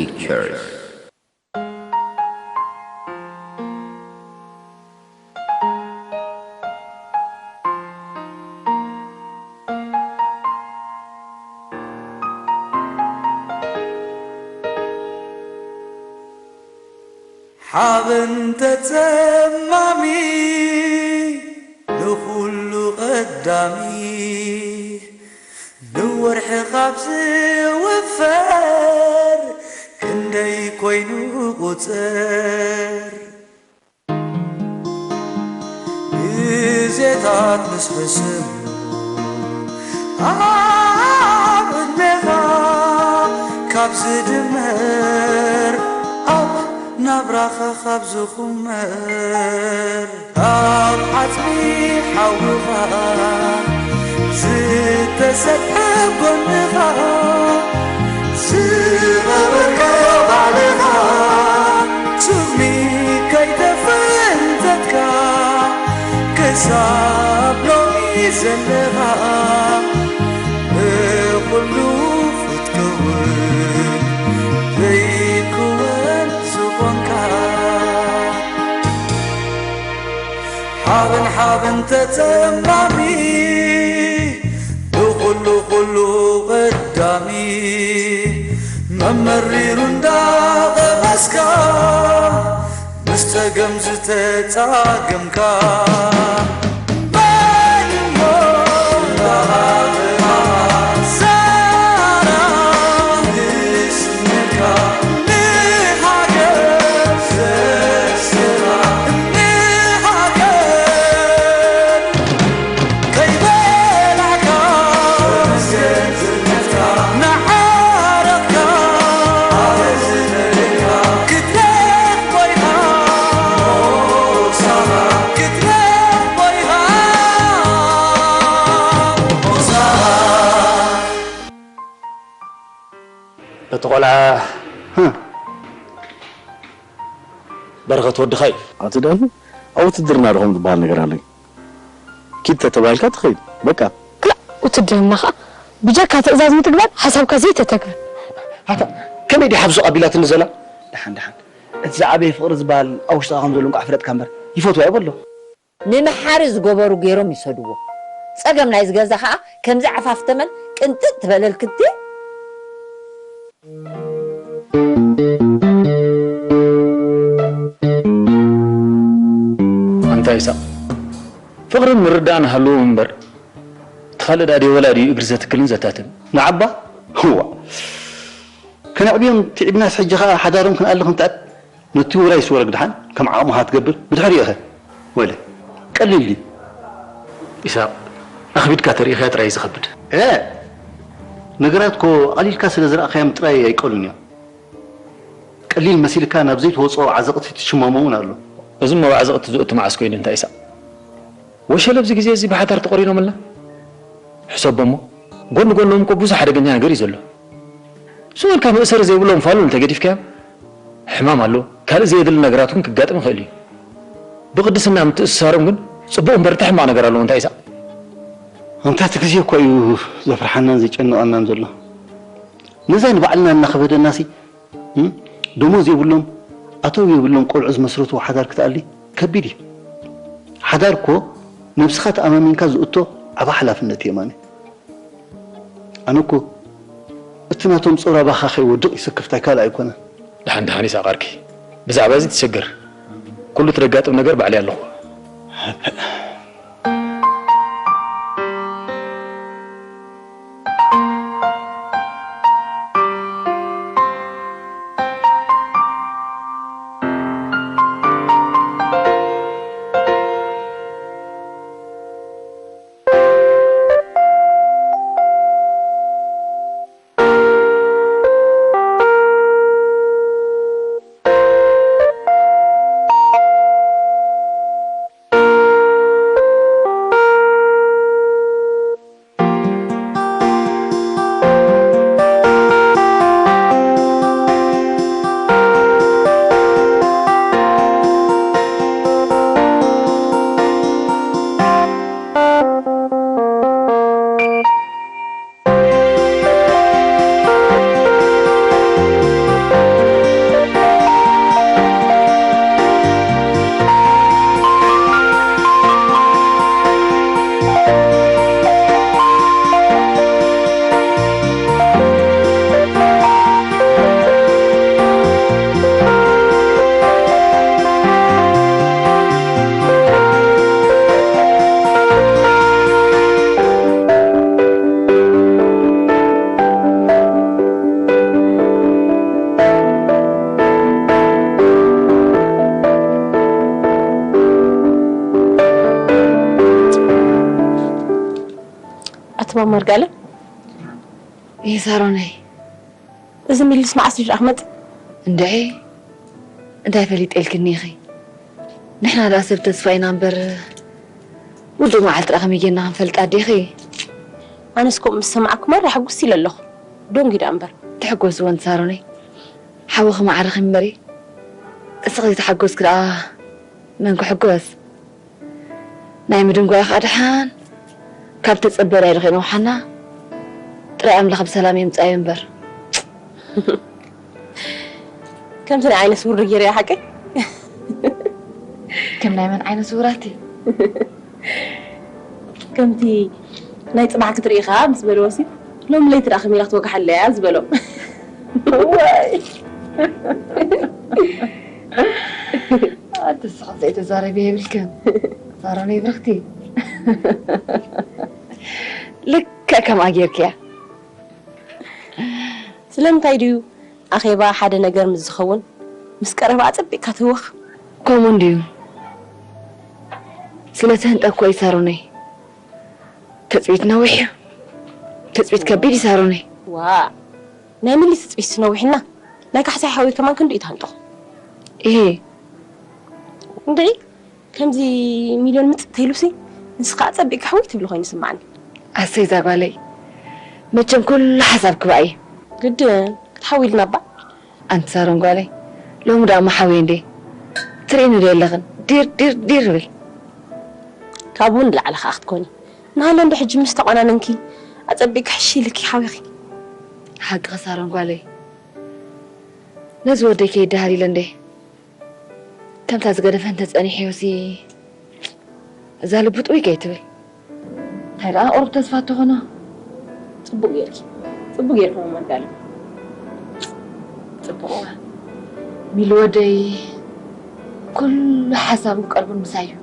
Pictures. ሓበን ተጸማሚ ንኹሉ ቀዳሚ ንወርሒ ካብ ዝውፈር ክንደይ ኮይኑ ቁጽር ግዜታት ምስ ሕስም ኣብ ዕድሜኻ ካብ ዝድመር ኣብ ናብራኻ ካብ ዝኹመር ኣብ ዓጽሚ ሓውኻ ዝተሰጥሐ ጎንኻ ዝቐበርከ ባዕልኻ ስሚ ከይተፈንተትካ ክሳብ ሎሚ ዘለኻ ብኹሉ ክትከውን ዘይክወን ዝኾንካ ሓበን ሓበን ተጸማሚ ብኹሉ ኩሉ ቀዳሚ መመሪሩ እንዳቐመስካ ምስ ጸገም ዝተጻገምካ በቲ ቆልዓ በረኸት ወድኻ እዩ። ኣቲ ዳኒ፣ ኣብ ውትድርና ዶ ከምኡ ዝበሃል ነገር ኣሎ? ኪድ ተተባሂልካ ትኸይድ። በቃ። ክላእ፣ ውትድርና ኸኣ ብጀካ ትእዛዝ ምትግባር ሓሳብካ ዘይተተግብር። ኣታ ከመይ ድያ ሓብዞ ኣቢላትኒ ዘላ? ደሓን ደሓን። እቲ ዝዓበየ ፍቕሪ ዝበሃል ኣብ ውሽጥኻ ከም ዘሎ እንቋዕ ፍለጥካ እምበር፣ ይፈትዋ እየ በሎ። ንመሓሪ ዝገበሩ ገይሮም ይሰድዎ። ጸገም ናይዚ ገዛ ኸኣ ከምዚ ዓፋፍ ተመን ቅንጥጥ ትበለልኪ እትየ። ኣንታ ኢሳቕ፣ ፍቕርን ምርዳእን ሃልዎም እምበር፣ እቲ ካልእ ደኣ ድየ ወላ ድዩ እግሪ ዘትክልን ዘታትን? ንዓባ? እዋ። ከነዕብዮም ትዒብናስ ሕጂ ኸኣ ሓዳሮም ክንኣሊ ክንትኣት ነቲ ውራይ ስወረግ ደሓን ከም ዓቕምኻ ትገብር ብድሕሪኡ ኢኸ? ወለ ቀሊል ድዩ? ኢሳቕ፣ ኣኽቢድካ ተሪኢኻዮ ጥራይ እዩ ዝኸብድ። እ! ነገራት እኮ ኣቕሊልካ ስለ ዝረኣኻዮም ጥራይ ኣይቀሉን እዮም። ቀሊል መሲልካ ናብ ዘይትወጾ ዓዘቕቲ ትሽመሞ እውን ኣሎ። እዚ እሞ ኣብ ዓዘቕቲ ዘእቱ መዓስ ኮይኑ እንታይ ኢሳቕ? ወሸለ ኣብዚ ግዜ እዚ ብሓዳር ተቖሪኖምልና? ሕሰቦ እሞ፣ ጎኒ ጎኖም እኮ ብዙሕ ሓደገኛ ነገር እዩ ዘሎ። ስቕ ኢልካ መእሰሪ ዘይብሎም ፋሉል እንተገዲፍካዮም፣ ሕማም ኣሎ፣ ካልእ ዘየድሊ ነገራት እውን ክጋጥም ይኽእል እዩ። ብቕድስና ምትእስሳሮም ግን ጽቡቕ እምበር እንታይ ሕማቕ ነገር ኣለዎ እንታይ ኢሳቕ? ኣንታ እቲ ግዜ እኮ እዩ ዘፍርሓናን ዘጨንቐናን ዘሎ። ነዛ ንባዕልና እናኸበደናሲ፣ እም? ደሞዝ የብሎም፣ ኣተው የብሎም ቆልዑ ዝመስረትዎ ሓዳር ክትኣሊ ከቢድ እዩ። ሓዳር እኮ ነብስኻ ተኣማሚንካ ዝእቶ ዓቢ ሓላፍነት እዩ የማነ። ኣነ እኮ እቲ ናቶም ጸብራባኻ ከይወድቕ ይሰክፍታይ ካልእ ኣይኮነን። ደሓን ደሓን ኢሳቕ ዓርከይ፣ ብዛዕባ እዚ ትሰገር። ኩሉ እቲ ደጋጥም ነገር ባዕለይ ኣለኹ። ትማም መርጋለ? ይህ ሳሮነይ። እዚ ሚልስ መዓስ እዩ ደኣ ክመጽእ? እንድዒ፣ እንታይ ፈሊጠ ኢልክኒ ኢኺ? ንሕና ደኣ ሰብ ተስፋ ኢና እምበር፣ ውዱእ መዓልቲ ደኣ ከመይ ጌርና ክንፈልጥ ኣዴኺ? ኣነስ ከምኡ ምስ ሰማዕኩ ማራ ሕጉስ ኢለ ኣለኹ። ዶንጊ ደኣ እምበር። ትሕጎስዎ እንተ ሳሮነይ፣ ሓውኺ ማዕረኺ እምበሪ፣ እስኺ ዘይተሓጎስኪ ደኣ መን ክሕጎስ? ናይ ምድንጓይ ኸኣ ደሓን ካብ ተጸበናይ ዶ ከይነውሓና? ጥራይ ኣምላኽ ብሰላም የምጽኣዮ እምበር። ከምቲ ናይ ዓይነ ስውር ገይረ እያ ሓቀይ? ከም ናይ መን ዓይነ ስውራት እዩ? ከምቲ ናይ ጽባሕ ክትርኢ ኸኣ ምስ በልዎሲ፣ ሎሚ ለይቲ ደኣ ከመይ ኢላ ክትወግሓለይ እያ ዝበሎ። እዋይ። ኣቲ ስቕ ዘይተዛረቢ የብልክን። ሳሮነይ ብርኽቲ። ልክዕ ከምኣ ጌርክያ። ስለምንታይ ድዩ ኣኼባ ሓደ ነገር ምስ ዝኸውን ምስ ቀረባ ኣጸቢቕካ ትህወኽ? ከምኡ እንድዩ። ስለ ትህንጠ እኮ እዩ ሳሮነይ። ትጽቢት ነዊሕ እዩ። ትጽቢት ከቢድ እዩ ሳሮነይ። ዋ፣ ናይ ምሊ ትጽቢት ነዊሕና። ናይ ካሕሳይ ሓወይ ከማን ክንድኡ እዩ ትሃንጦ። እሄ። እንድዒ፣ ከምዚ ሚልዮን ምጽእ ተይሉሲ፣ ንስኻ ኣጸቢቕካ ሕውይ ትብሊ ኮይኑ ይስምዓኒ። ኣሰይ እዛ ጓለይ፣ መቸም ኩሉ ሓሳብ ክባእ እዩ። ግድን፣ ክትሓውይልና እባ። ኣንቲ ሳሮን ጓለይ፣ ሎሚ ደኣ መሓውየ እንዴ? ትርእይኒ ዶ የለኽን? ዲር፣ ዲር፣ ዲር እብል። ካብኡ ንላዕሊ ኸኣ ክትኮኒ። ንሃሎ እንዶ ሕጂ ምስ ተቆናነንኪ፣ ኣጸቢቕኪ ሕሺ ኢልኪ ሓዊኺ። ሓቅኺ ሳሮን ጓለይ። ነዚ ወደይ ከይደሃል ኢለ እንዴ? ከምታ ዝገደፈ እንተጸኒሕዮሲ፣ እዛ ልቡ ጥውይ ከይትብል። እንታይ ደኣ ቁሩብ ተስፋ እተኾኖ? ጽቡቕ ጌርኪ። ጽቡቕ ጌርኪ መመርጋለ። ጽቡቕ እዋ። ሚሊ ወደይ፣ ኩሉ ሓሳብን ቀልቡን ምሳይ እዩ።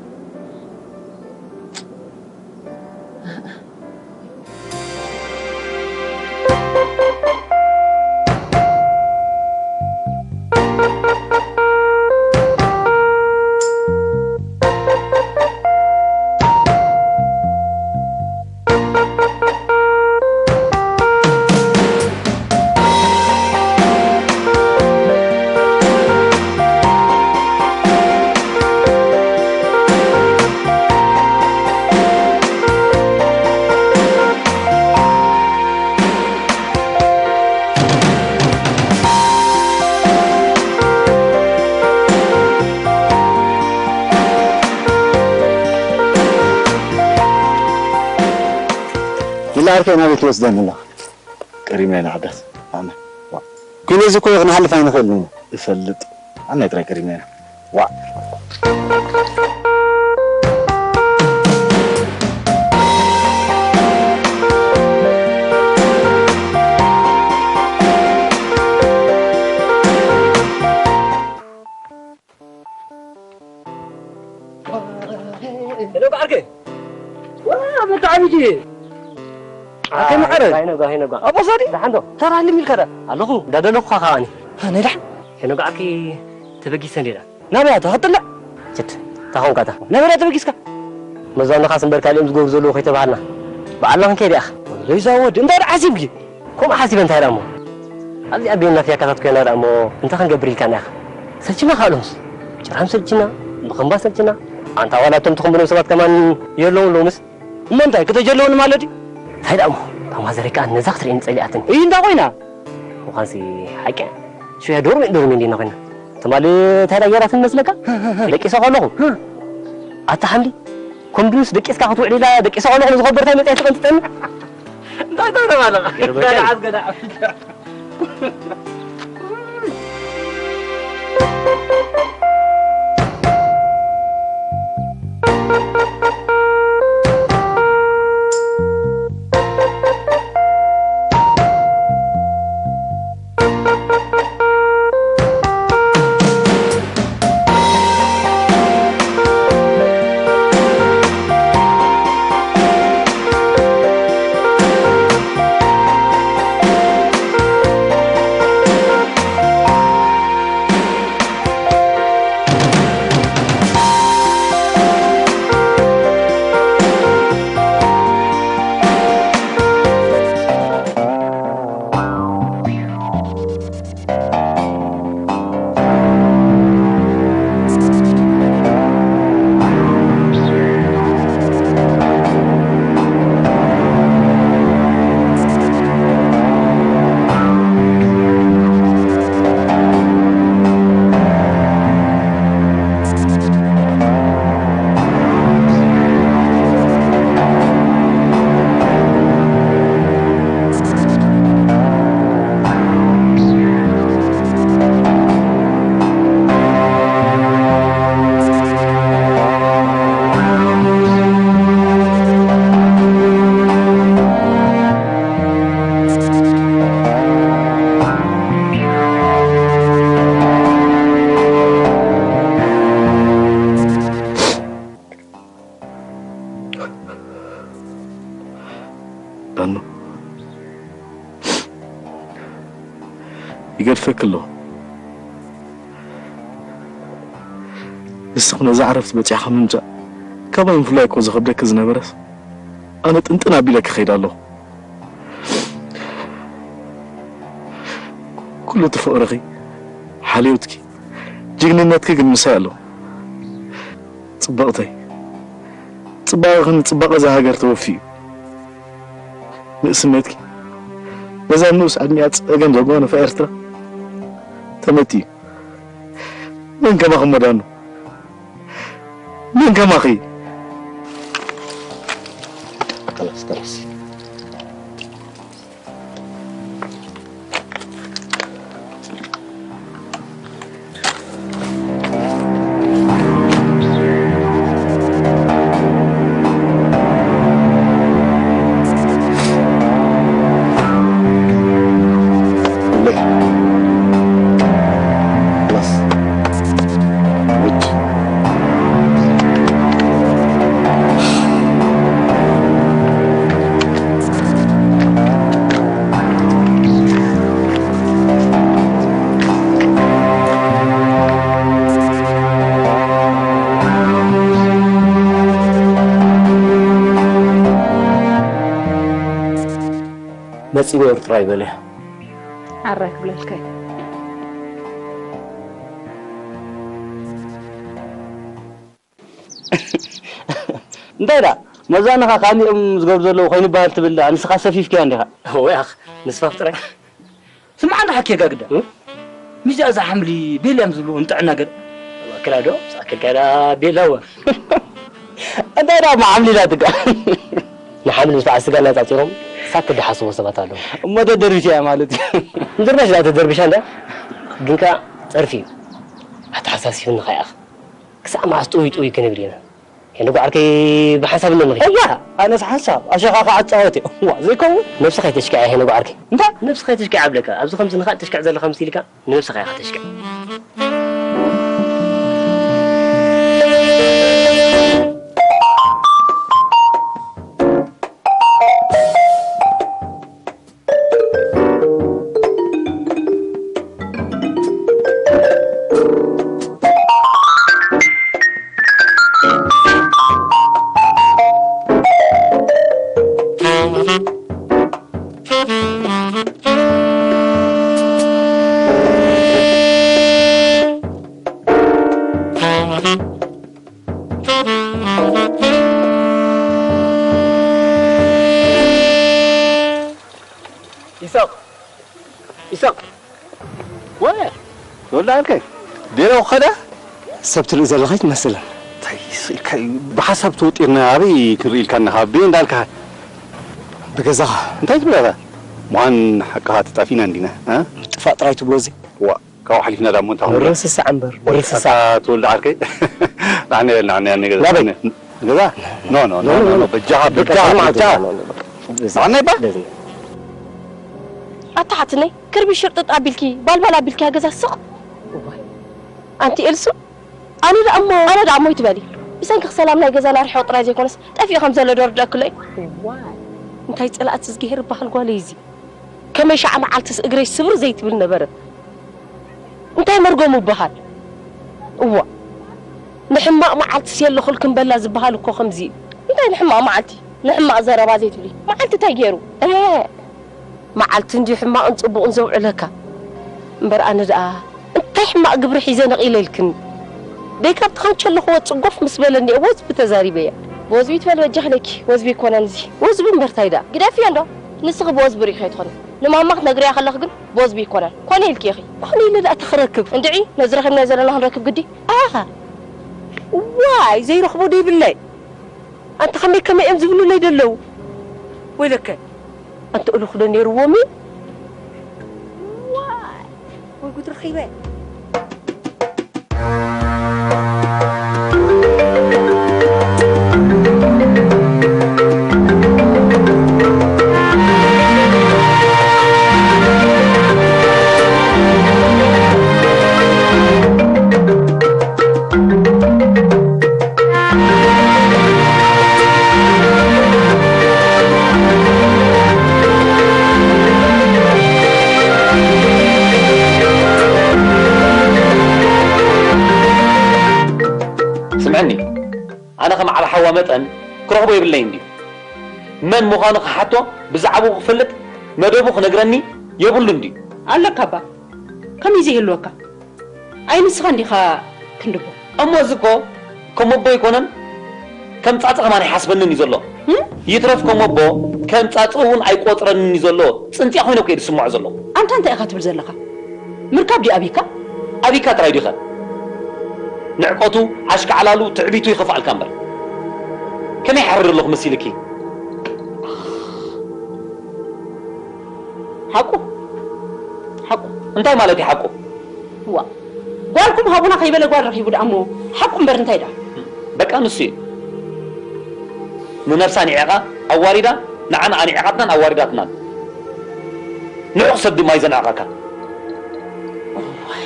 ኢላ ዓርከይ ናበይ ትወስደኒ ኣለኻ? ቀሪብና ኢና ዓዳስ። ኣነ። ዋ። ኩሉ እዚ እኮ ክንሓልፍ ኣይንኽእልን ኢና። እፈልጥ። ኣነ ጥራይ ቀሪብና ኢና። ዋ። ሄሎ፣ ዓርከይ። ዋ፣ መተዓቢቲ። ዓርከይ መዓረ። ሄኖጋ፣ ሄኖጋ። ኣቦ ሳዲ? ደሓን ዶ? ተራሊ ሚልካ ዳ? ኣለኹ፣ እንዳደለኹኻ ከኣኒ። ኣነ ደሓን። ሄኖጋ ዓርከይ፣ ተበጊሰ እንዴ ዳ? ናበይ ኣታ? ክትጥልዕ? ችድ፣ እንታይ ኾንካ ኣታ? ናበይ ዳ ተበጊስካ? መዛኑኻስ እምበር ካልኦም ዝገብሩ ዘለዉ ከይተባሃልና። በዓልና ክንከይድ ኢኻ። ለይዛ ወዲ፣ እንታይ ዳ ሓሲብኪ? ከምኡ ሓሲበ እንታይ ደኣ እሞ? ኣብዚ ኣቤልና ፊያካታት ኮይና ደኣ እሞ እንታይ ክንገብር ኢልካና ኢኻ? ሰልችና ካልኦምስ። ጭራም ሰልችና፣ ምኽንባ ሰልችና። ኣንታ ዋላ እቶም ትኽንብሎም ሰባት ከማን የለውን ሎምስ። እሞ እንታይ ከተጀለውኒ ማለት እዩ? እንታይ ደኣ እሞ? እታ ማዘረይ ከኣ ነዛ ክትርእየኒ ጸሊኣትኒ። እይ እንዳ ኮይና? ምዃንሲ ሓቂ እያ። ሽያ ዶርሜ ዶርሜ እንዲና ኮይና። ትማሊ እንታይ ደኣ ገይራትኒ መስለካ? ደቂሰ ከለኹ። ኣታ ሓምሊ፣ ኮንዱስ ደቂስካ ክትውዕል ኢላ ደቂሰ ከለኹ ንዝኸበርታ መጽያ ትቐንጥጠኒ? እንታይ ተረባለኻ? ገርበካ እዩ። ገዳዓት ገዳዓት። ዳኖ፣ ይገድፈኪ ኣሎ። ንስኺ ነዛ ዕረፍቲ በጺሕካ ምምጻእ ካባይ ምፍላይ እኮ ዝኸብደኪ ዝነበረስ፣ ኣነ ጥንጥን ኣቢለ ክኸይድ ኣለኹ። ኩሉ እቲ ፍቕርኺ፣ ሓልዮትኪ፣ ጅግንነትኪ ግን ምሳይ ኣሎ። ጽብቕተይ፣ ጽባቐኺ ንጽባቐ እዛ ሃገር ተወፊ እዩ። ንእስነትኪ በዛ ንኡስ ዕድሚኣ ጸገም ዘጓነፋ ኤርትራ ተመትዩ። መን ከማኺ እሞ ዳኑ? መን ከማኺ? خلاص، خلاص. መጺኒ ኤርትራ ይበልያ። ኣራይ ክብለልካ እዩ። እንታይ ደኣ መዛንኻ ካሚኦም ዝገብሩ ዘለዉ ኮይኑ በሃል ትብል ደኣ ንስኻ ሰፊፍክያ እንዲኻ። ወይ ኣኽ ምስፋፍ ጥራይ። ስምዓ እንዳ ሓኬጋ ግዳ። እ? ሚዛ እዛ ሓምሊ ቤልያም ዝብሉ ንጥዕና ገለ። ኣክላ ዶ? ኣክልካ ደኣ ቤላ ወ። እንታይ ደኣ ሓምሊ ኢላትካ? ንሓምሊ ምስ በዓል ስጋ እናጻጺሮም ሳክ ክደሓስዎ ሰባት ኣለዉ። እሞ ተደርቢሻ እያ ማለት እዩ። ምድርባሽ ደኣ ተደርቢሻ እንዳ ግንካ ጸርፊ እዩ። ኣተሓሳሲብኒ ከይኣኽ። ክሳዕ መዓስ ጥውይ ጥውይ ክንብል ኢና? ሄኖጉ ዓርከይ ብሓንሳብ ኣለና። እዋ፣ ኣነስ ሓንሳብ ኣሸኻኻ ዓጻወት እየ። እዋ፣ ዘይከውን። ነብስኻ ይተሽክዐ ሄኖጉ ዓርከይ። እንታይ? ነብስኻ ይተሽክዐ ኣብለካ። ኣብዚ ከምዚ ንኻእ ተሽክዕ ዘለኻ ምስ ኢልካ ንነብስኻ ኢኻ ተሽክዕ። ኢሳቕ፣ ኢሳቕ። ወ፣ ተወልደ ዓርከይ፣ ዴሎ ኸዳ? ሰብ ትርኢ ዘለኻ ኣይትመስልን። እንታይ ስቕ ኢልካ እዩ? ብሓሳብ ተወጢርና ኣበይ ክንርኢ ኢልካ፣ እናኻ ቤ እንዳልካ። ብገዛኻ። እንታይ ትብለኻ? ምዃን ሓቅኻ ተጣፊና እንዲና፣ እ? ምጥፋእ ጥራይ ትብሎ እዚ። ዋ፣ ካብኡ ሓሊፍና ዳሞ እንታይ ኾንና? ምርስሳዕ እምበር፣ ወይ፣ ምርስሳዕ። ኣታ ተወልደ ዓርከይ። ንዓና የለ፣ ንዓና የለ፣ ገዛ። ናበይ? ገዛ? ኖ፣ ኖ፣ ኖ፣ ኖ፣ ኖ፣ ኖ። በጃኻ፣ በቃ፣ በጃኻ፣ ኖ፣ ኖ፣ በጃኻ። ኖ፣ ኖ፣ ኖ፣ ኖ። ንዓና ይባ? በዚ። ኣታ ሓትነይ፣ ክርቢ ሽርጥጥ ኣቢልኪ፣ ባልባል ኣቢልኪ፣ ገዛ ስቕ። እዋይ። ኣንቲ ኤልሱ፣ ኣነ ደኣ እሞ፣ ኣነ ደኣ እሞ ይትበሊ። ብሰንኪ ሰላም ናይ ገዛና ርሕቕ ጥራይ ዘይኮነስ፣ ጠፊኡ ከም ዘሎ ዶ ርድኣክሎ እዩ? እዋይ። እንታይ ጸላእቲ እዝግሄር ይበሃል ጓለይ እዚ። ከመይ ሸዓ መዓልትስ እግረይ ስብር ዘይትብል ነበረት? እንታይ መርገሙ ይበሃል? እዋ፣ ንሕማቕ መዓልትስ የለኹልክን በላ ዝበሃል እኮ ከምዚ እዩ። እንታይ ንሕማቕ መዓልቲ? ንሕማቕ ዘረባ ዘይትብሊ። መዓልቲ እንታይ ገይሩ? እ፣ መዓልቲ እንድዩ ሕማቕን ጽቡቕን ዘውዕለካ። እምበር ኣነ ደኣ እንታይ ሕማቕ ግብሪ ሒዘ ነቒለ ኢልክኒ? ደይ ካብቲ ካንቸ ኣለኹዎ ጽጎፍ ምስ በለኒ እየ ወዝቢ ተዛሪበያ። ወዝቢ ትበል በጃኺ ለኪ፣ ወዝቢ ኣይኮነን እዚ። ወዝቢ እምበር ታይ ደኣ? ግደፍዮ እንዶ፣ ንስኺ ብወዝቢ ርኢኺ ኣይትኾኒ። ንማማ ክትነግርያ ከለኺ ግን ብወዝቢ ኣይኮነን። ኮነ ኢልኪ ኢኺ። ኮነ ኢለ ደኣ ተኽረክብ። እንድዒ፣ ነዚ ረኺብናዮ ዘለና ክንረክብ ግዲ። ኣሃ። ዋይ፣ ዘይረኽቦ ዶ ይብለይ? ኣንታ ከመይ ከመይ እዮም ዝብሉለይ ደለዉ? ወይለከ፣ ኣንታ እልኹ ዶ ነይርዎም እዩ? ዋይ፣ ወይ ጉድ ረኺበ። ኣነ ከም ዓቢ ሓዋ መጠን ክረኽቦ የብለይን ድዩ? መን ምዃኑ ክሓቶ፣ ብዛዕባኡ ክፈልጥ፣ መደቡ ክነግረኒ የብሉን ድዩ? ኣለካ እባ፣ ከመይ ዘይህልወካ? ኣይ ንስኻ እንዲኻ ክንድቦ። እሞ እዚ እኮ ከም ኣቦ ኣይኮነን፣ ከም ጻጽ ከማን ኣይሓስበንን እዩ ዘሎ። እም? ይትረፍ ከም ኣቦ፣ ከም ጻጽ እውን ኣይቆጽረንን እዩ ዘሎ። ጽንጽያ ኮይነ እኮ እየ ዝስምዖ ዘለኹ። ኣንታ እንታይ ኢኻ ትብል ዘለኻ? ምርካብ ድዩ ኣብይካ? ኣብይካ ጥራይ ዲኸ? ንዕቀቱ፣ ኣሽካዕላሉ፣ ትዕቢቱ ይኸፍኣልካ እምበር። ከመይ ሓርር ኣለኹ መሲልኪ? ሓቁ? ሓቁ? እንታይ ማለት እዩ ሓቁ? ዋ፣ ጓልኩም ሃቡና ከይበለ ጓል ረኺቡ ደኣ እሞ ሓቁ እምበር እንታይ ደኣ? በቃ ንሱ እዩ። ንነብሳ ንዒቓ ኣዋሪዳ፣ ንዓና ኣንዒቓትናን ኣዋሪዳትናን። ንዑቕ ሰብ ድማ እዩ ዘንዕቐካ። እዋይ።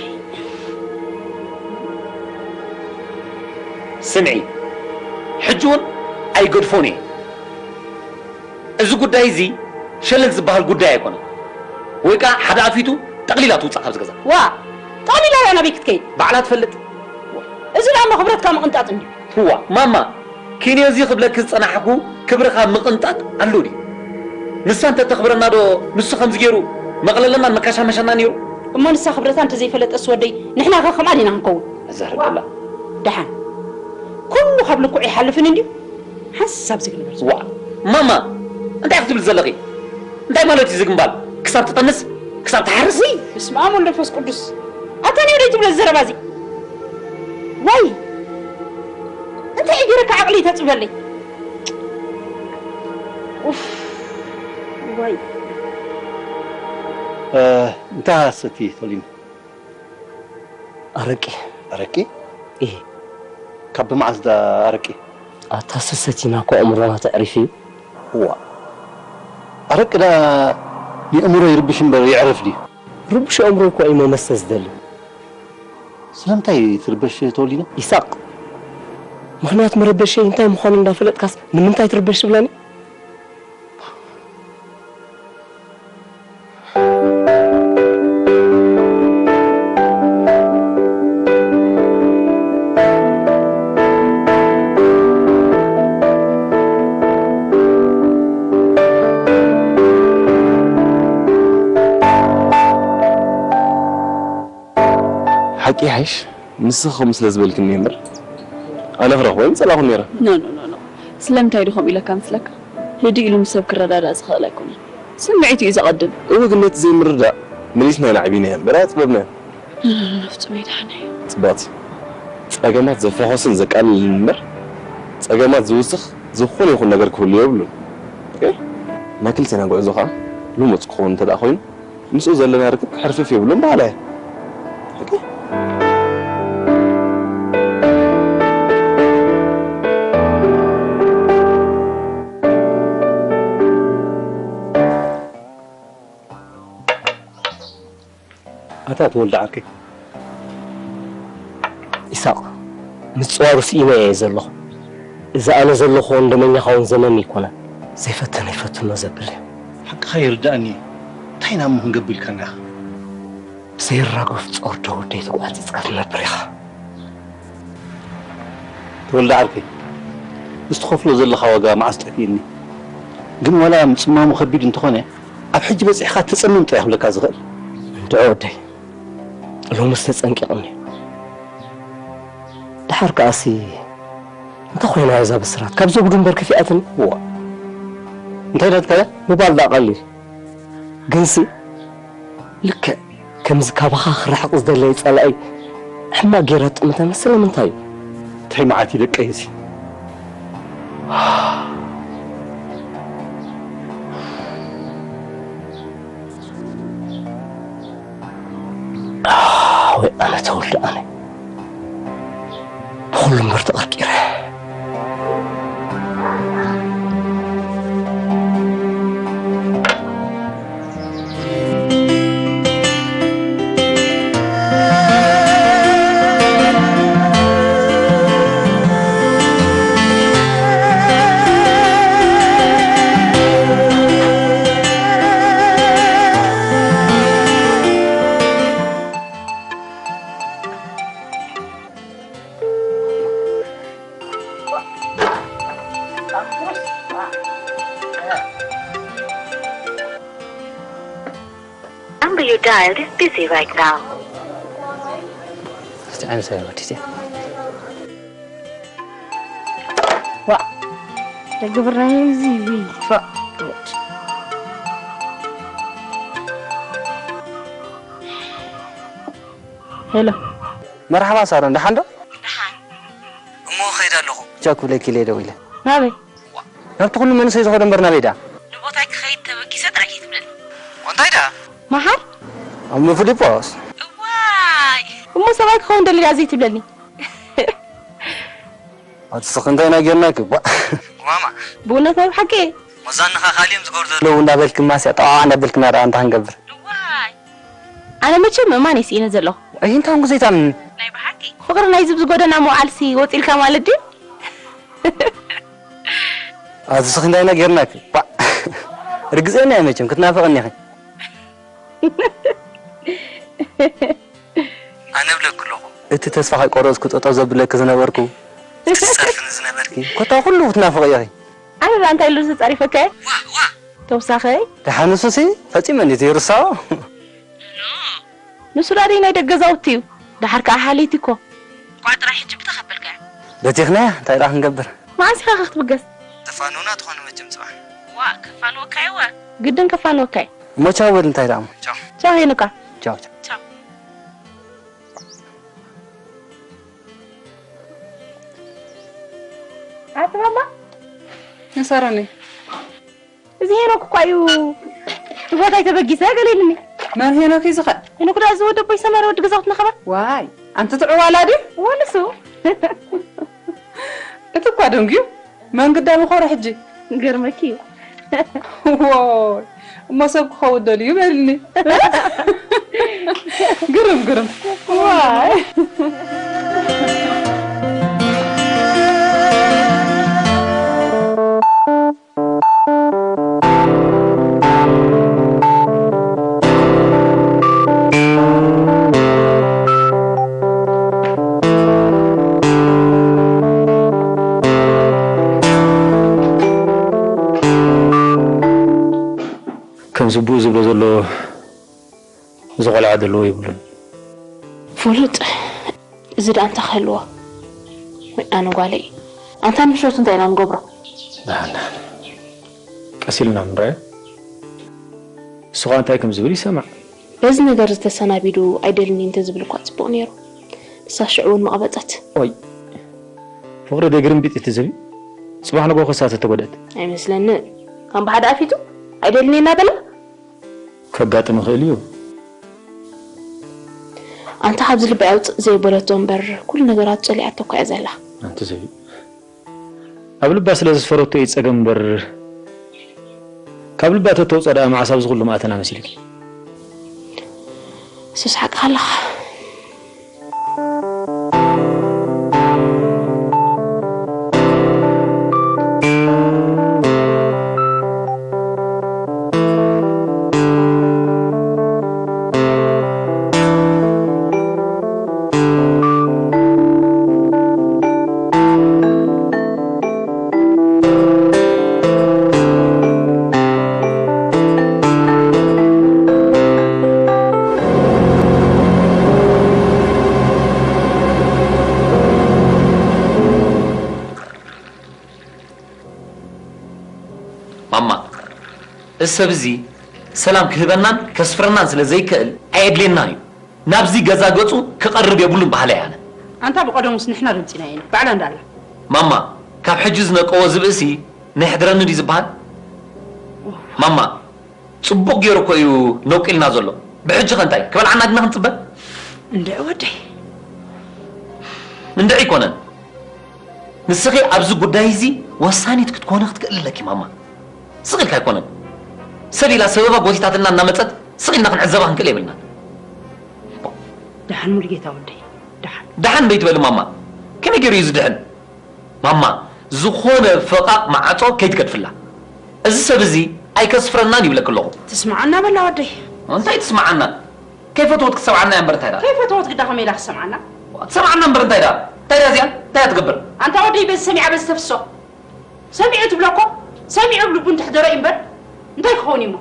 ስምዒ፣ ሕጂ እውን ኣይገድፎን እየ። እዚ ጉዳይ እዚ ሸለል ዝበሃል ጉዳይ ኣይኮነን። ወይ ከኣ ሓደ ኣፊቱ ጠቕሊላ ትውጻእ ካብዚ ገዛ። ዋ፣ ጠቕሊላ እያ ናበይ ክትከይድ? ባዕላ ትፈልጥ። እዚ ደኣ እሞ ክብረትካ ምቕንጣጥ እንድዩ። እዋ፣ ማማ፣ ኪንዮ እዚ ክብለኪ ዝጸናሕኩ ክብርኻ ምቕንጣጥ ኣሎ ድዩ? ንሳ እንተተኽብረና ዶ ንሱ ከምዚ ገይሩ መቕለለናን መካሻመሻና ነይሩ? እሞ ንሳ ክብረታ እንተዘይፈለጠስ ወደይ፣ ንሕና ከ ከምኣ ዲና ክንከውን? እዛ ረደላ። ደሓን። ኩሉ ካብ ልክዑ ይሓልፍን እንድዩ። ሓንሳብ ዝግበር። ዋ፣ ማማ፣ እንታይ ክትብል ዘለኺ? እንታይ ማለት እዩ ዝግምባል? ክሳብ ትጠንስ? ክሳብ ትሓርስ? ውይ፣ በስመ ኣብ ወወልድ ወመንፈስ ቅዱስ። ኣታ ንዮ ደይ ትብሎ ዘረባ እዚ? ዋይ! እንታይ እዩ ገይረካ ዓቕሊ ተጽብበለይ? ኡፍ፣ ዋይ። እ፣ እንታይ ሃሰቲ ቶሊን? ኣረቂ። ኣረቂ? እህ። ካብ ብመዓዝ ዳ ኣረቂ? ኣታ ሰሰቲና እኮ ኣእምሮና ተዕሪፍ እዩ። እዋ። ኣረቂ ዳ የእምሮ ይርብሽ እምበር የዕርፍ ድዩ? ርቡሽ ኣእምሮ እኮ እዩ መመስተ ዝደሊ። ስለምንታይ ትርበሽ ተወሊደ? ይሳቕ። ምኽንያት መረበሸይ እንታይ ምዃኑ እንዳፈለጥካስ ንምንታይ ትርበሽ ትብለኒ? ሓቂ ይሓይሽ፣ ንስኺ ከምኡ ስለ ዝበልክኒ እምበር፣ ኣነ ክረኽቦ ኣይምጸላኹን ነይረ። ኖ፣ ኖ፣ ኖ፣ ኖ። ስለምንታይ ድዩ ከምኡ ኢለካ መስለካ? ህድእ ኢሉ ምስ ሰብ ክረዳዳእ ዝኽእል ኣይኮነን። ስምዒቱ እዩ ዘቐድም። እወ፣ ግን ነቲ ዘይምርዳእ መሊስና ኢና ዓቢናዮ እምበር ኣየጽበብናዮን። ኖ፣ ኖ፣ ኖ፣ ፍጹም ኣይደሓነይ። ጽብቕቲ፣ ጸገማት ዘፋኾስን ዘቃልልን እምበር፣ ጸገማት ዝውስኽ ዝኾነ ይኹን ነገር ክህሉ የብሉን። ኦኬ? ናይ ክልቴና ጉዕዞ ኸኣ ልሙጽ ክኸውን እንተ ደኣ ኮይኑ፣ ምስኡ ዘለና ርክብ ሕርፍፍ የብሉን በሃላይ እየ። ኦኬ? ኣታ ተወልደ ዓርከይ። ኢሳቕ፣ ምጽዋሩ ስኢነ እየ ዘለኹ። እዚ ኣነ ዘለኹ ወንደመኛኻ እውን ዘመን ኣይኮነን። ዘይፈተነ ይፈትኖ ዘብል እዩ። ሓቅኻ ይርድኣኒ እዩ። እንታይ ኢና እሞ ክንገብር ኢልካና ኢኻ? ብዘይራገፍ ጾር ዶ ወደይ ተጓዕጺጽካ ትነብር ኢኻ? ተወልደ ዓርከይ፣ ምስ ትኸፍሎ ዘለኻ ዋጋ መዓስ ጠፊእኒ። ግን ዋላ ምጽማሙ ከቢድ እንተኾነ፣ ኣብ ሕጂ በጺሕካ ተጸመም ጥራይ ክብለካ ዝኽእል። እንድዒ ወደይ፣ ሎምስ ተጸንቂቕኒ። ደሓር ከኣሲ እንታይ ኮይና እዛ ብስራት? ካብ ዘጉዱ እምበር ከፊኣትኒ? እዋ፣ እንታይ ናትካያ? ምባል ደኣ ቀሊል። ግንሲ ልክዕ ከምዚ ካባኻ ክርሕቕ ዝደለየ ጸላኢ ሕማቕ ጌራ ትጥምተኒ ስለምንታይ እዩ? እንታይ መዓት እዩ ደቀይሲ? ወይ ኣነ ተወልደ ኣነ። ብኹሉ እምበር ተቐርቂረ። Number you dialed is busy right now. استعين سيارة تيتي. وا. تقبل رأيي زي وي. ف. هلا. مرحبا سارة، ደሓን ዶ? ደሓን። እሞ ኸይድ ኣለኹ። ቻው ክብለኪ ኢለ ደው ኢለ። ናበይ? ናብቲ ኩሉ መንእሰይ ዝኸዶ እምበር ናበይ ደኣ? ንቦታይ ክኸይድ ተበጊሰ ጥራይ ከይትብለኒ። እንታይ ደኣ? መሓር? ኣሞ ፊሊጶስ። እዋይ! እሞ ሰብኣይ ክኸውን ደሊ ደኣ ዘይትብለኒ? ኣቲ ስኺ እንታይ ኢና ጌርናኪ? ቧ። ማማ። ብእውነት ናይ ብሓቂ? መዛንኻ ካልዮም ዝገብሩ ዘለዉ እንዳበልኪ ማስያ ጠዋዕ እንዳበልክና ደኣ እንታይ ክንገብር? እዋይ! ኣነ መቸም ምእማን እየ ስኢነ ዘለኹ። ኣይ፣ እንታይ ኾንኩ ዘይትኣምኒ? ናይ ብሓቂ? ፍቕሪ ናይ ዝብ ዝጎደና መውዓልሲ ወፂልካ ማለት ድዩ? ኣቲ ስኺ እንታይ ኢና ጌርናኪ? ቧ። ርግፀኛ እየ መቸም ክትናፍቕኒ ኢኺ። ኣነ እብለኪ ኣለኹ። እቲ ተስፋ ከይቆረፅኩ ጠጠው ዘብለኪ ዝነበርኩ፣ እቲ ትፀርፍኒ ዝነበርኪ፣ ኮታ ኩሉ ክትናፍቒ ኢኺ። ኣነ ደኣ እንታይ ኢሉ ዝተፃሪፈካ እየ? ዋ፣ ዋ። ተውሳኸይ? ደሓን ንሱሲ ፈፂመ እንዴት ይርሳዖ? ኖ። ንሱ ደኣ ደይ ናይ ደገ ገዛውቲ እዩ። ደሓር ከዓ ሓለይቲ እኮ። ቋ ጥራይ ሕጂ ብተኸበልካዮ። በቲኽናያ፣ እንታይ ደኣ ክንገብር? መዓስ ኢኻ ከ ክትብገስ? ተፋንውና ትኾኑ መቸም ፅባሕ። ዋ፣ ከፋንወካ እየ ወ። ግድን ከፋንወካ እየ። እሞ ቻው በል እንታይ ደኣ እሞ። ቻው። ቻው ሄኖካ። ቻው፣ ቻው። ቻው። ኣቲ ማማ። ንሳረኒ። እዚ ሄኖክ እኳ እዩ። ብቦታይ ተበጊሰ ገለ ኢሉኒ። መን ሄኖክ እዩ ዝኸ? ሄኖክ ደኣ እዚ ወዲ ኣቦይ ሰመረ ወዲ ገዛውትና ኸባ? ዋይ፣ ኣንቲ ጥዑዋላ ድዩ? ወንሱ። እቲ እኳ ደንጉዩ። መን ግዳ ምኾረ ሕጂ? ገርመኪ እዩ። ዎይ፣ እሞ ሰብ ክኸውን ደልዩ በልኒ። ግርም፣ ግርም። ዋይ። ከምዚ ብኡ ዝብሎ ዘሎ እዚ ቆልዓ ዘለዎ የብሉን። ፍሉጥ። እዚ ደኣ እንታይ ክህልዎ? ወይ ኣነ ጓለይ። ኣንታ ምሸቱ እንታይ ኢና ንገብሮ? ደሓን፣ ደሓን። ቀስ ኢልና ንረኣዮ። እሱ ኸኣ እንታይ ከም ዝብል ይሰማዕ። በዚ ነገር ዝተሰናቢዱ ኣይደልኒ እንተዝብል እኳ ጽቡቕ ነይሩ። ንሳ ሽዑ እውን ምቐበጸት። ኦይ፣ ፍቕሪ ደይ ግርምቢጥ እዩ ትዝቢ? ጽባሕ ንግሆ ክሳ ተተጎድአት። ኣይመስለንን። ከም ብሓደ ኣፊቱ ኣይደልኒ እናበላ? ከጋጥም ይኽእል እዩ። ኣንታ ካብዚ ልበይ ኣውፅእ ዘይበለቶ እምበር ኩሉ ነገራት ፀሊኣቶ እኳ እያ ዘላ። ኣንቲ ዝብኢ። ኣብ ልባ ስለ ዘስፈረቶ እዩ ጸገም እምበር፣ ካብ ልባ ተተውፅኦ ደኣ መዓስ ኣብዚ ኩሉ ምኣተና መሲልኪ? ሱስ ሓቅኻ ኣለኻ። ማማ፣ እዚ ሰብ እዚ ሰላም ክህበናን ከስፍረናን ስለ ዘይክእል ኣየድልየናን እዩ። ናብዚ ገዛ ገጹ ክቐርብ የብሉን በሃላይ ኣነ። ኣንታ ብቐደሙስ ንሕና ደምጺናዮ ኢና፣ ባዕላ እንዳላ። ማማ፣ ካብ ሕጂ ዝነቀዎ ዝብእሲ ነይሕድረኒ ድዩ ዝበሃል? ማማ፣ ጽቡቕ ገይሩ እኮ እዩ ነቂልና ዘሎ። ብሕጂ ከ እንታይ? ክበልዓና ድና ክንጽበ? እንድዒ ወደይ። እንድዒ ኣይኮነን። ንስኺ ኣብዚ ጉዳይ እዚ ወሳኒት ክትኮነ ክትክእል ኣለኪ ማማ። ስቕ ኢልካ ኣይኮነን። ሰብ ኢላ ሰበባ ጎቲታትና እናመጸት ስቕ ኢልና ክንዕዘባ ክንክእል የብልናን። ደሓን ሙሉጌታ ወደይ፣ ደሓን። ደሓን በይትበሊ ማማ። ከመይ ገይሩ እዩ ዝድሕን? ማማ፣ ዝኾነ ፈቓቕ መዓጾ ከይትገድፍላ። እዚ ሰብ እዚ ኣይከስፍረናን ይብለኪ ኣለኹ። ትስምዓና በላ ወደይ። እንታይ ትስምዓና? ከይፈተወት ክትሰምዓና እያ እምበር እንታይ ደኣ? ከይፈተወት ግዳ ከመይ ኢላ ክትሰምዓና? ትሰምዓና እምበር እንታይ ደኣ? እንታይ ደኣ እዚኣ? እንታይ እያ ትገብር? ኣንታ ወደይ በዚ ሰሚዓ በዚ ተፍሶ። ሰሚዑ ትብሎ እኮ፣ ሰሚዑ ኣብ ልቡ እንተሕደረ እዩ እምበር፣ እንታይ ክኸውን እዩ እሞ?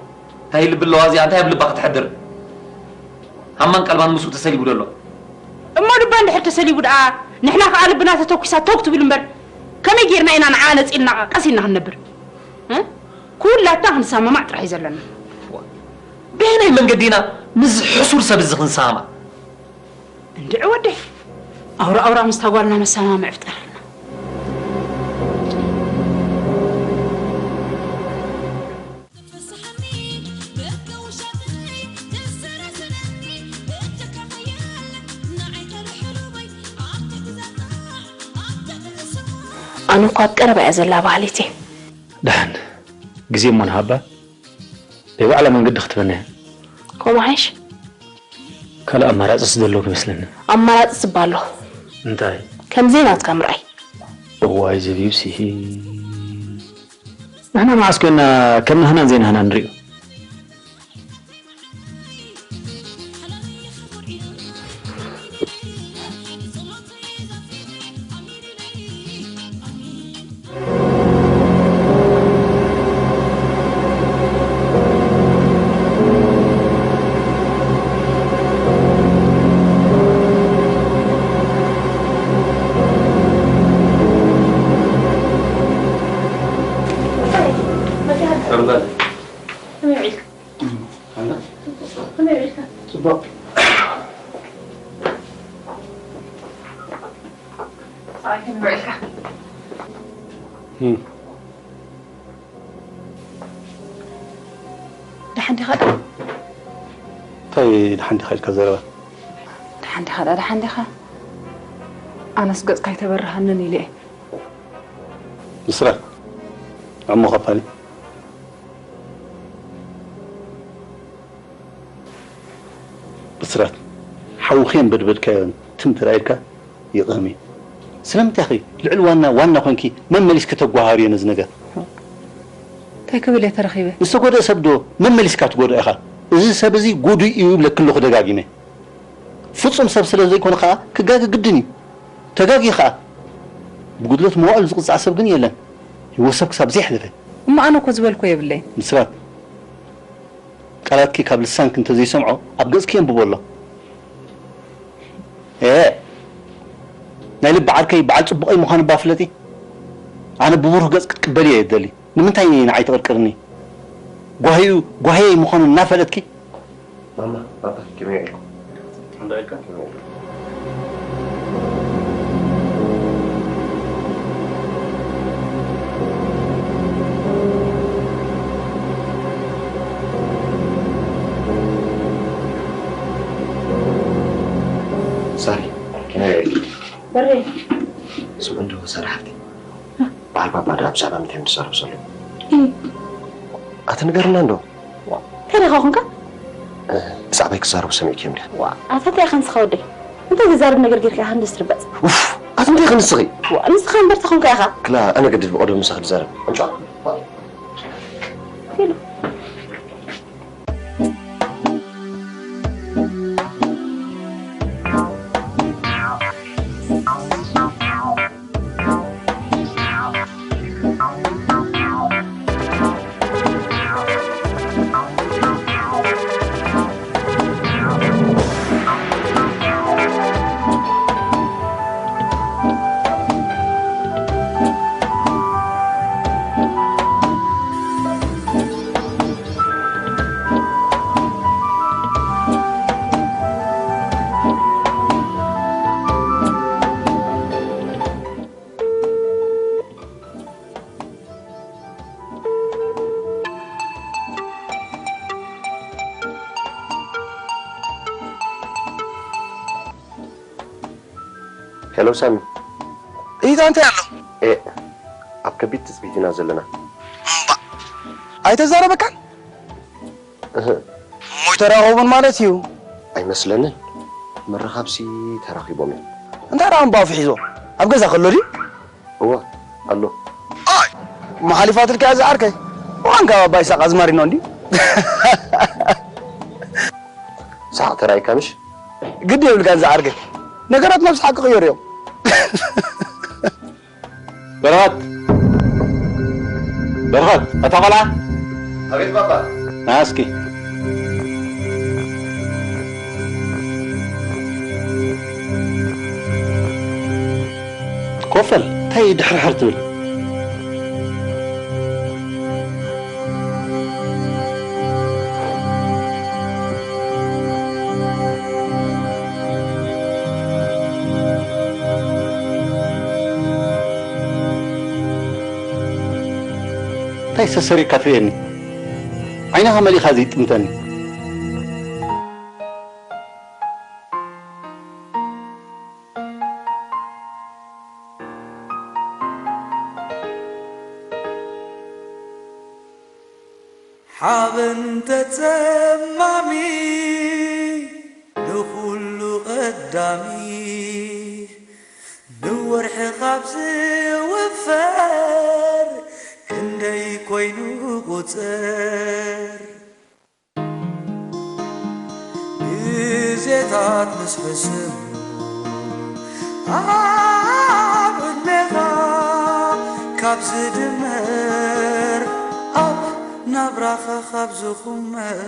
እንታይ ልቢ ኣለዋ እዚኣ? እንታይ ኣብ ልባ ክትሕድር? ኣማን ቀልባን ምስኡ ተሰሊቡ ደሎ። እሞ ልባ እንድሕር ተሰሊቡ ደኣ ንሕና ከኣ ልብና ተተኩሳ ተው ክትብል እምበር ከመይ ጌርና ኢና ንዓ ነጺልና ቀስ ኢልና ክንነብር? እ? ኩላትና ክንሰማማዕ ጥራሕ እዩ ዘለና። በየናይ መንገዲ ኢና ምስዚ ሕሱር ሰብ እዚ ክንሰማማዕ? እንድዒ ወደይ፣ ኣውራ ኣውራ ምስታ ጓልና መሰማምዒ ፍጠረልና። ኣነ እኳ ኣብ ቀረባ እያ ዘላ ባህሊተይ። ደሓን ግዜ እሞ ንሃባ። ናይ ባዕላ መንገዲ ክትበና እያ። ከምኡ ሓይሽ። ካልእ ኣማራጺስ ዘሎ ክመስለኒ። ኣማራጺ ጽባ ኣሎ። እንታይ? ከምዚ ናትካ ምርኣይ። እዋይ ዘቢብሲ። ንሕና መዓስ ኮይና ከም ናህናን ዘይናህናን ንሪኦ? ደሓን ዲኻ? እንታይ ደሓን ዲኻ ኢልካ ዘረባ? ደሓን ዲኻ? ደሓን ዲኻ? ኣነስ ገጽካ ኣይተበርሃንን ኢለ እየ። ብስራት፣ ዕሞ ከፋሊ። ብስራት፣ ሓውኺ የንበድበድካዮን ትም ተራኢልካ ይቕህም እዩ። ስለምንታይ ኢኺ ልዕሊ ዋና ዋና ኮንኪ መመሊስኪ ተጓሃርዮ ነዚ ነገር? እንታይ ክብል እየ ተረኺበ? ንዝተጎድአ ሰብ ዶ መመሊስካ ትጎድኦ ኢኻ? እዚ ሰብ እዚ ጉዱይ እዩ ይብለኪ ኣለኹ ደጋጊመ። ፍጹም ሰብ ስለ ዘይኮነ ኸኣ ክጋገ ግድን እዩ። ተጋጊ ኸኣ። ብጉድለት መዋእሉ ዝቕጻዕ ሰብ ግን የለን። ህይወት ሰብ ክሳብ ዘይሕለፈ። እሞ ኣነ እኮ ዝበልኮ የብለይን። ብስራት፣ ቃላትኪ ካብ ልሳንኪ እንተዘይሰምዖ ኣብ ገጽኪ የንብቦ ኣሎ። ኤ፣ ናይ ልቢ ዓርከይ በዓል ጽቡቐይ ምዃኑ እባ ፍለጢ። ኣነ ብብሩህ ገጽ ክትቅበልዮ እየ እደሊ። ንምንታይ ንዓይ ትቕርቅርኒ? ጓህዩ ጓህየይ ምዃኑ እናፈለጥኪ? ማማ፣ ባባ፣ ከመይ ውዒልኩም? ከመይ ውዒልኩም? ሳሪ፣ ከመይ ውዒልኩም? በሬ። ስምዑ እንዶ ሳሪ ሓፍቲ። በዓል ባባ ደኣ ብዛዕባ ምንታይ እዮም ዝዛረቡ ዘለዉ? እይ። ኣቲ ንገርና እንዶ። እንታይ ደኻ ኾንካ? እ፣ ብዛዕባይ ክዛረቡ ሰሚዕክዮም ድያ? ዋ፣ ኣታ እንታይ ኢኻ ንስኻ ወደይ? እንታይ ዝዛረብ ነገር ጌርካ ኢኻ እንደስ ትርበጽ? ኡፍ፣ ኣቲ እንታይ ኢኺ ንስኺ? ዋ፣ ንስኻ እምበር እንታይ ኾንካ ኢኻ? ክላ ኣነ ገድድ ብቐደሙ ምሳኺ ዝዛረብ። ኣምጫ። ፊሉ። ሄሎ ሳሚ። እይታ እንታይ ኣሎ? ኤ፣ ኣብ ከቢድ ትጽቢት ኢና ዘለና። እምባ። ኣይተዛረበካን? እህ። እሞ ኣይተራኸቡን ማለት እዩ? ኣይመስለንን። ምርኻብሲ ተራኺቦም እዮም። እንታይ ደኣ እምባኡ ፍሒዞ? ኣብ ገዛ ከሎ ድዩ? እወ፣ ኣሎ። ኣይ፣ መሓሊፋትልካ እያ ዝዓርከይ። እዋን ካብ ኣባይ ሳቅ ኣዝማሪኖ እንዲ። ሳቅ ተራእይካ ምሽ? ግዲ የብልካን ዝዓርከይ። ነገራት ናብ ሳቅ ክቕየሩ እዮም። በረኸት! በረኸት! ኣታ ቆልዓ! ኣቤት ባባ። ና እስኪ። ኮፈል፣ እንታይ ድሕርሕር ትብል? እንታይ ሰሰሪካ ትርእየኒ? ዓይንኻ መሊኻ ዘይጥምተኒ። ሓበን ተጸማሚ ንኹሉ ቀዳሚ፣ ንወርሒ ካብ ዝውፈር ክንደይ ኮይኑ ቁጽር። ግዜታት ምስ ሕስም ኣብ ዕድሜኻ ካብ ዝድመር፣ ኣብ ናብራኻ ካብ ዝኹመር፣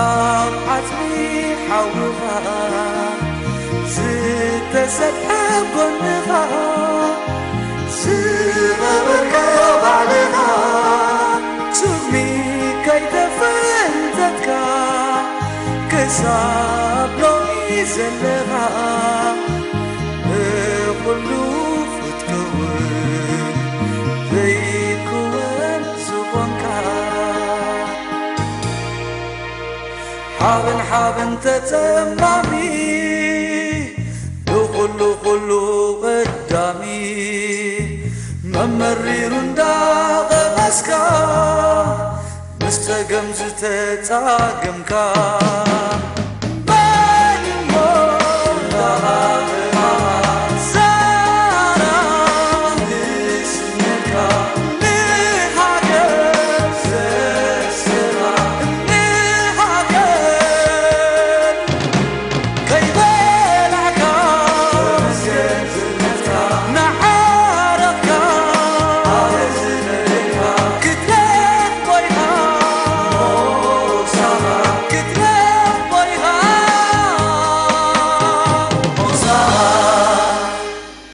ኣብ ዓጽሚ ሓውኻ ዝተሰፍሐ ጎንኻ ዝቐበርካዮ ባዕልኻ፣ ስሚ ከይተፈንተትካ ክሳብ ሎሚ ዘለኻ፣ ብኹሉ ክትከውን ዘይክወን ዝኾንካ። ሓበን ሓበን ተጸማሚ፣ ንኹሉ ኩሉ ቀዳሚ፣ መመሪሩ እንዳቐመስካ፣ ምስ ጸገም ዝተጻገምካ።